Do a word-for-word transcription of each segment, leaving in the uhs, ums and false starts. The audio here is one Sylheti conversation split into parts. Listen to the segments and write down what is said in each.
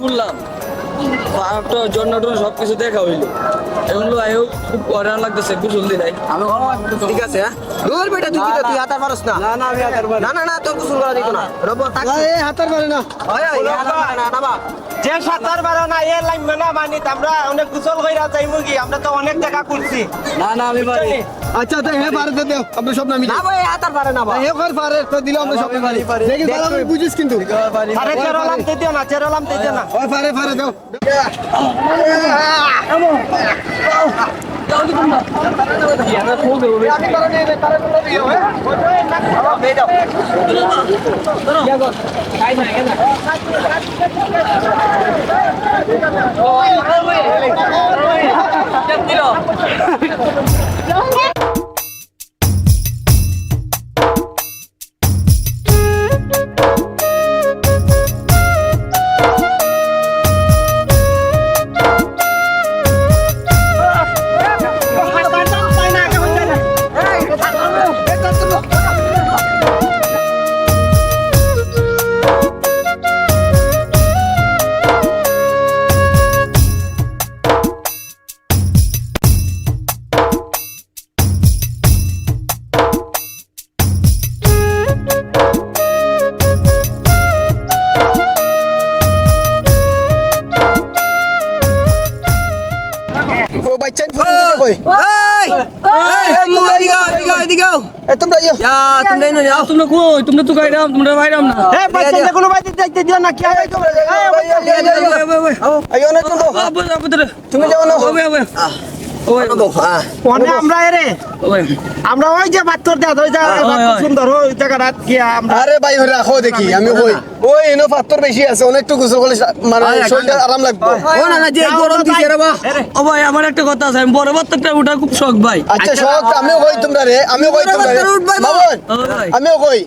বললাম, পাহাড়টা, ঝর্ণা টর্ণা সবকিছু দেখা হইলো। এগুলো আয়ো খুব করা লাগতেছে, গোসল দিলাই। ঠিক আছে, হ্যাঁ? দূর বেটা, তুই কি রে? তুই হাতার পারস না? না, না, আমি হাতার পারি না। না, না, না, তোর গোসল করা দিত না। রব, তাক। না, এ হাতার পারে না। ওই, ওই, এ হাতার পারে না, না, বাবা। যে সাঁতার পারে না, এ লাইন না মানি, আমরা অনেক গোসল কইরা যাইমু কি? আমরা তো অনেক জায়গা ঘুরছি। না, না, আমি পারি। আচ্ছা, তো হে পারে তো দেও, আমরা সব নামি না যাই। ভাই, এ হাতার পারে না, বাবা। হে কর পারে, তো দিলে আমরা সব নামি পারি। দেখি, ভালো করে বুঝিস কিন্তু। আরে, চেরো লামতে দিও না, চেরো লামতে দিও না। ওই পারে, পারে, দেও। ও বাচ্চা, কই? এই! এই, এই, তোমরা এদিকে আও, এদিকে আও, এদিকে আও। এ, তোমরা ইয়ো। ইয়া, তোমরা এনো যাও। তোমরা কই? তোমরা তো গাইরাম, তোমরা বাইরাম না। এ, বাচ্চা, এদিকে আও। যে কোনো বাড়িতে যাইতে দিও না, কি হবে? এই, তোমরা যাও, এই, এই, এই, এই, এই, এই, এই, এই। আও। এই, অনেক সুন্দর। আ, বুঝা, বুঝা। তুমি যাও না। ওই, ওই, ওই। আহ। ওই। অনুভব, আহ। মানে অনুভব। আমরা এরে, ওই। আমরা ওই যে পাথর দেওয়া, ওই জায়গাটা ওই, ওই। সুন্দর, ওই জায়গাটা গিয়া আমরা আরে ভাই, ওই রাখো দেখি, আমি ওই। ওই এনো পাথর বেশি আছে, অনেক তো গোসল করলে সা-, মানে আয়, আয়, শরীরটা আয়। আরাম লাগবে। ও না, না, যে না, গরম ওটা দিছে রে বা। এরে। ও ভাই, আমার একটা কথা আছে, আমি বড় পাথরটা উঠা খুব শখ ভাই। আচ্ছা, আচ্ছা। শখ, আমিও কই তোমরা রে, আমিও কই বড় তোমরা রে। পাথর উঠবাই বা। মামুন, ও ভাই। আমিও কই।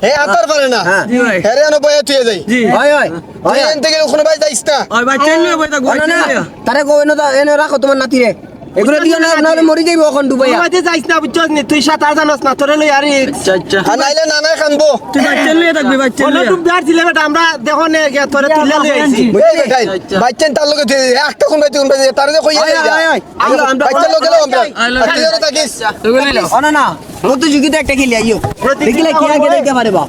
হে আতার পারে না। হ্যাঁ। জি ভাই। হেরে আনো বয়া তুই যাই। জি। হয়, হয়। তুই হয়, হয়। এন থেকে কোনো ভাই যাইস না। ওই ভাই, চেন নিয়ে ভাই, তা ও, না, না, না। তারে কো, এনো দা-, এনো রাখো তোমার নাতিরে। এগুলো দিও না, নাহলে মরি যাইবো এখন ডুবাইয়া। তুই যাইস না, বুঝছস নি? তুই সাঁতার জানোস না, তোরে লই আরে। আচ্ছা, আচ্ছা। আর নাইলে নানায় কানবো। তুই ভাই, চেন নিয়ে থাকবি, ভাই, চেন বলো নিয়ে। তুমি আর ছিলে বেটা, আমরা দেখো নে গিয়া তোরে তুলে লই আইছি। বুঝলি? তাই, আচ্ছা। ভাই, চেন তার লগে তুই একটা কোন ভাই, তুই কোন ভাই, তারে যে কইয়া হয়, যাই যা। হয়, হয়। আমরা, আমরা, ভাই, চেন লগে গেলাম আমরা। আচ্ছা। আর তুই আরো থাকিস। তুই গেলি না। ও না, না। প্রতিযোগিতা একটা খেলি, আইও। দেখিলে কে আগে যাইতে পারে বা।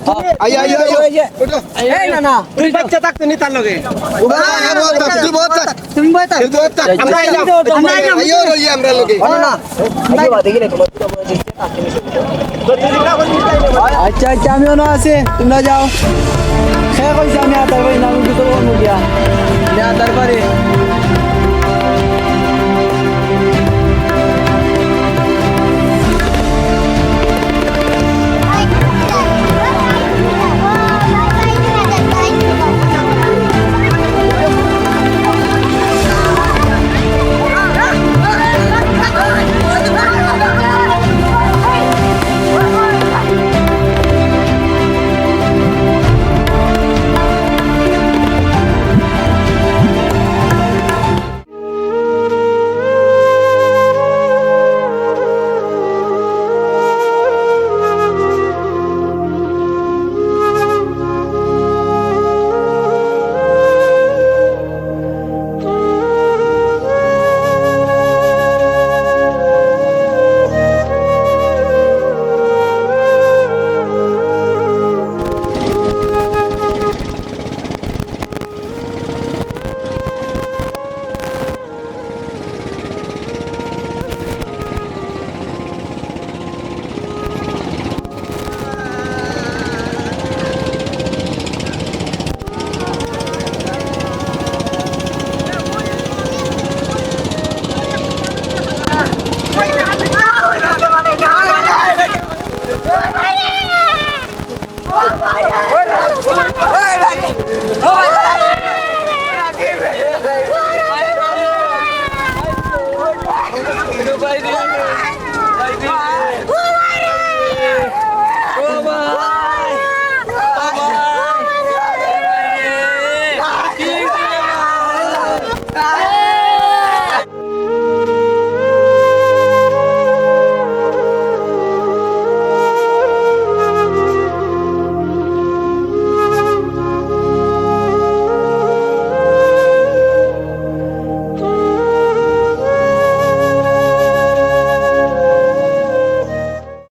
আইও, আইও, আইও। ওই যে, ওঠো। এই না, না। তুই বাচ্চা থাকতে নি তার লগে। ও ভাই, আগে বল থাক, তুই বল থাক। তুমি বল থাক। তুই বল থাক। আমরা আইলাম। আমরা আইলাম। আইও, রইয়া আমরা লগে। ও না, না। আইও, দেখিলে তোমার দুটো বয়স হচ্ছে, তার থেকে শুরু করো। আচ্ছা, আচ্ছা, আমি অনো আছি, তোমরা যাও। সে কইছে আমি আতার পারি না, আমি ভিতরে করবো গিয়া। আমি আতার পারি।